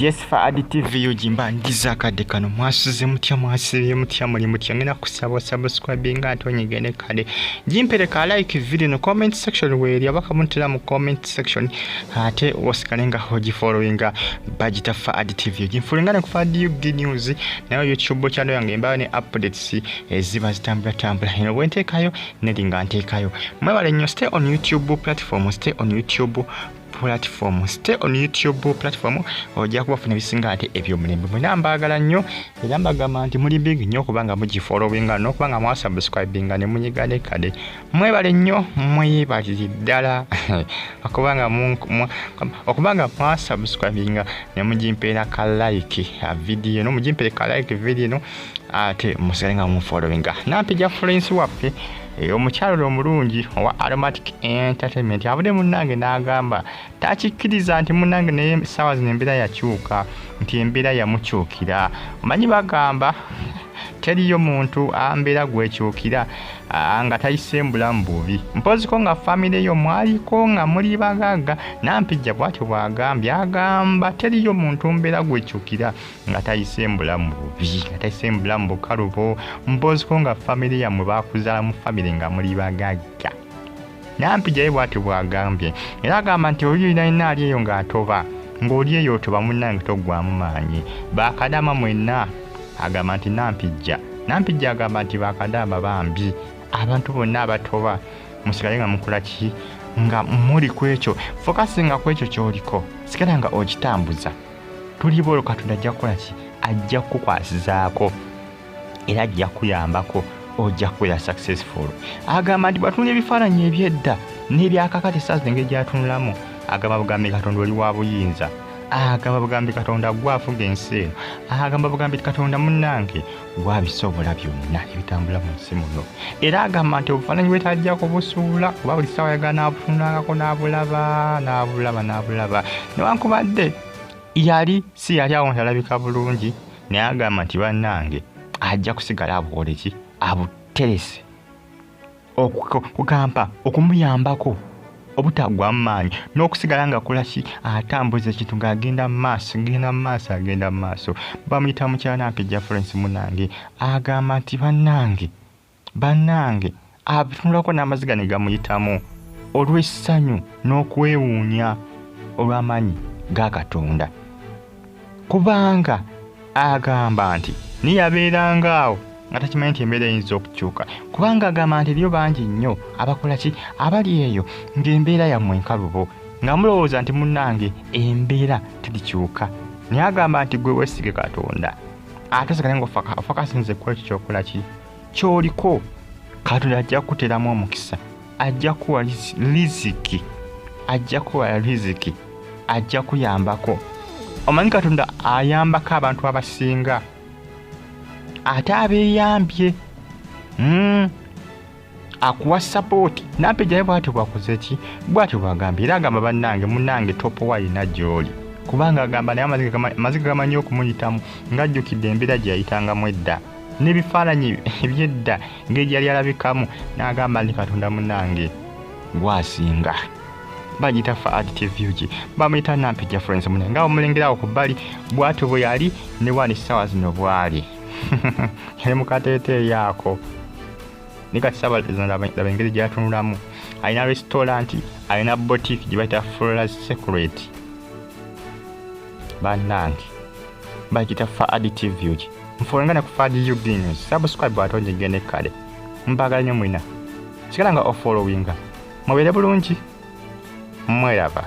Yes, Faad TV UG, mbanjiza akadde kano. Mwasuze mutya? Mwasibye mutya? Muli mutya? Ngenda kusaba subscribinga ate onyigende kale gimpereka like video no comment section weeri abakamuntera mu comment section, ate osigale nga ogifollowinga. Bagita Faad TV UG, nfollowinga ne ku Faad UG News, nayo YouTube channel yange embayo ne updates eziba zitambula tambula eno bwenteekayo neri nga nteekayo. Mwebale nnyo. Stay on YouTube platform, stay on YouTube platform, stay on YouTube platform, ojja kubafuna ebisinga ate ebyomulembe. Mwena mbaagala nnyo era mbagamba nti muli big nnyo okubanga mugifollowinga n'okubanga mwasubscribinga ne munyiga ne kade. Mwebale nnyo, mwebalire ddala okubanga mwasubscribinga ne mugimpeera ka like video eno, mugimpeere ka like video eno, ate musigale nga mufollowinga. Nampijja Florence waffe, omukyalo omulungi owa Aromatic Entertainment, avudde munnange n'agamba takikkiriza nti munnange naye essaawa zino embeera yakyuka, nti embeera yamukyukira. Omanyi bagamba teriyo muntu ambeera gwekyukira nga tayise mbulamu bubi, mpoziko nga famire yo mwaliko nga muli bagagga. Nampijja bwatyo bw'agambye, agamba teriyo muntu mbeera gwekyukira nga tayise mbulamu bubi, nga tayise mbulamu bukalubo, mpoziko nga famire yammwe bakuzaala mu famire nga muli bagagga. Nampijja ye bwatyo bw'agambye, era agamba nti oli yinalina ali eyo ng'atoba, ng'oli eyo otoba, munnange toggwamu maanyi. Bakadama mwenna, agamba nti Nampijja agamba nti bakadama bambi, abantu bonna abatoba, musigale nga mukola ki, nga muli ku ekyo, focusinga ku ekyo ky'oliko, sigala nga okitambuza. Tuli olwo Katonda ajja kukola ki? Ajja kukukwasizaako era ajja kuyambako, ojja kubeera successful. Agamba nti bwatunula ebifaananyi ebyedda n'ebyakakati, saazi engeri gyatunulamu, agamba bugambi Katonda oli wa buyinza, agamba bugambi Katonda gwafuga ensi eno, agamba bugambi Katonda munnange gwabisobola byonna ebitambula mu nsi muno. Era agamba nti obufaananyi bwe tajja kubusuula, kuba buli ssaawa yagala n'abutunulangako, n'abulaba, n'abulaba, n'abulaba, newankubadde yali si yali awo nti alabika bulungi, naye agamba nti bannange ajja kusigala abukole ki, abuterese kugamba okumuyambako obutaggwamu maanyi n'okusigala nga kola ki, atambuza ekintu ng'agenda mu maaso, genda mu maaso, agenda mu maaso. Bamuyita mukyala Nampijja Florence munange, agamba nti bannange, bannange, abitunulako n'amaziga ne gamuyitamu olw'essanyu n'okwewuunya olw'amaanyi ga Katonda, kubanga agamba nti naye yabeeranga awo nga takimanyi nti embeera eyinza okukyuka, kubanga agamba nti eriyo bangi nnyo abakola ki, abali eyo ng'embeera yammwe enkalubo, nga mulowooza nti munnange embeera terikyuka, naye agamba nti gwe weesige Katonda, ate osigale nga ofocusinze ku ekyo kyokola ki, kyoliko. Katonda ajja kukuteramu omukisa, ajja kuwa riziki, ajja kuwa riziki, ajja kuyambako. Omanyi Katonda ayambako abantu abasinga ate abeeyambye, Akuwa support. Nampijjayo bwatyo bwakoze ki, bwatyo bwagambye, era agamba bannange, munnange topowa alina gy'oli, kubanga agamba naye amaziga gamanyi okumuyitamu ng'ajjukidde embeera gye yayitangamu edda n'ebifaananyi ebyedda ngeri yali alabikamu, n'agamba nti Katonda munnange gwasinga. Bagiyita Faad TV UG, bamuyita Nampijja Florence munange, nga omulengerawo ku bbali bwatyo bwe yali ne wani ssaawa zino bwali yali mukateeteeyi ako, naye kati saba zino laba engeri gyatunulamu. Alina restaurant, alina boutique gye bayita Flora's Secret. Bannange, bagiyita Faad TV UG, nfollowinga ne ku Faad UG News, subscribe ate onyigende kale. Mbagala nnyo mwina, sigala nga ofollowinga, mubeere bulungi, mweraba.